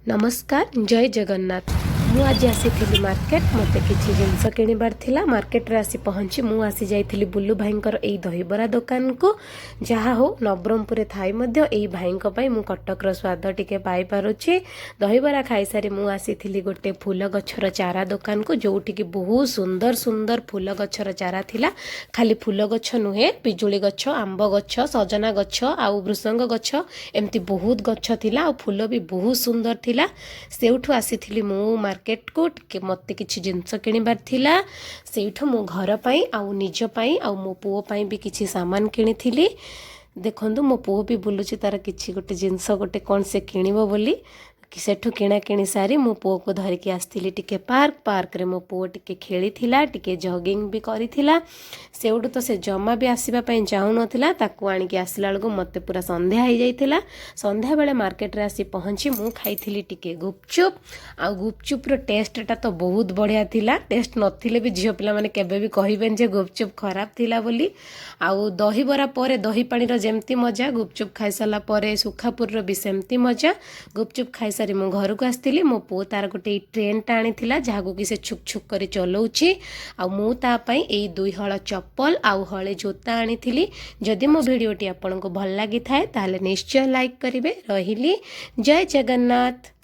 ନମସ୍କାର, ଜୟ ଜଗନ୍ନାଥ। ମୁଁ ଆଜି ଆସିଥିଲି ମାର୍କେଟ। ମୋତେ କିଛି ଜିନିଷ କିଣିବାର ଥିଲା। ମାର୍କେଟରେ ଆସି ପହଞ୍ଚି ମୁଁ ଆସି ଯାଇଥିଲି ବୁଲୁ ଭାଇଙ୍କର ଏଇ ଦହିବରା ଦୋକାନକୁ। ଯାହା ହଉ, ନବରଙ୍ଗପୁରରେ ଥାଇ ମଧ୍ୟ ଏଇ ଭାଇଙ୍କ ପାଇଁ ମୁଁ କଟକର ସ୍ୱାଦ ଟିକେ ପାଇପାରୁଛି। ଦହିବରା ଖାଇସାରି ମୁଁ ଆସିଥିଲି ଗୋଟେ ଫୁଲ ଗଛର ଚାରା ଦୋକାନକୁ, ଯୋଉଠିକି ବହୁତ ସୁନ୍ଦର ସୁନ୍ଦର ଫୁଲ ଗଛର ଚାରା ଥିଲା। ଖାଲି ଫୁଲ ଗଛ ନୁହେଁ, ପିଜୁଳି ଗଛ, ଆମ୍ବ ଗଛ, ସଜନା ଗଛ ଆଉ ଭୃସଙ୍ଗ ଗଛ, ଏମିତି ବହୁତ ଗଛ ଥିଲା ଆଉ ଫୁଲ ବି ବହୁତ ସୁନ୍ଦର ଥିଲା। ସେଇଠୁ ଆସିଥିଲି ମୁଁ ମାର୍କେଟକୁ। ଟିକେ ମୋତେ କିଛି ଜିନିଷ କିଣିବାର ଥିଲା। ସେଇଠୁ ମୁଁ ଘର ପାଇଁ ଆଉ ନିଜ ପାଇଁ ଆଉ ମୋ ପୁଅ ପାଇଁ ବି କିଛି ସାମାନ କିଣିଥିଲି। ଦେଖନ୍ତୁ, ମୋ ପୁଅ ବି ବୁଲୁଛି, ତାର କିଛି ଗୋଟେ ଜିନିଷ ଗୋଟେ କ'ଣ ସେ କିଣିବ ବୋଲି। ସେଠୁ କିଣାକିଣି ସାରି ମୋ ପୁଅକୁ ଧରିକି ଆସିଥିଲି ଟିକେ ପାର୍କ। ପାର୍କରେ ମୋ ପୁଅ ଟିକେ ଖେଳିଥିଲା, ଟିକେ ଜଗିଂ ବି କରିଥିଲା। ସେଇଠୁ ତ ସେ ଜମା ବି ଆସିବା ପାଇଁ ଚାହୁଁନଥିଲା। ତାକୁ ଆଣିକି ଆସିଲା ବେଳକୁ ମୋତେ ପୁରା ସନ୍ଧ୍ୟା ହେଇଯାଇଥିଲା। ସନ୍ଧ୍ୟାବେଳେ ମାର୍କେଟରେ ଆସି ପହଞ୍ଚି ମୁଁ ଖାଇଥିଲି ଟିକେ ଗୁପଚୁପ୍। ଆଉ ଗୁପଚୁପ୍ର ଟେଷ୍ଟଟା ତ ବହୁତ ବଢ଼ିଆ ଥିଲା। ଟେଷ୍ଟ ନଥିଲେ ବି ଝିଅ ପିଲାମାନେ କେବେ ବି କହିବେନି ଯେ ଗୁପଚୁପ୍ ଖରାପ ଥିଲା ବୋଲି। ଆଉ ଦହିବରା ପରେ ଦହି ପାଣିର ଯେମିତି ମଜା, ଗୁପଚୁପ୍ ଖାଇସାରିଲା ପରେ ସୁଖାପୁରୀର ବି ସେମିତି ମଜା। ଗୁପଚୁପ୍ ଖାଇସାରି ମୁଁ ଘରକୁ ଆସିଥିଲି। ମୋ ପୁଅ ତାର ଗୋଟେ ଏଇ ଟ୍ରେନ୍ଟା ଆଣିଥିଲା, ଯାହାକୁ କି ସେ ଛୁକ୍ ଛୁକ୍ କରି ଚଲାଉଛି। ଆଉ ମୁଁ ତା ପାଇଁ ଏଇ ଦୁଇ ହଳ ଚପଲ ଆଉ ହଳେ ଜୋତା ଆଣିଥିଲି। ଯଦି ମୋ ଭିଡ଼ିଓଟି ଆପଣଙ୍କୁ ଭଲ ଲାଗିଥାଏ, ତାହେଲେ ନିଶ୍ଚୟ ଲାଇକ୍ କରିବେ। ରହିଲି, ଜୟ ଜଗନ୍ନାଥ।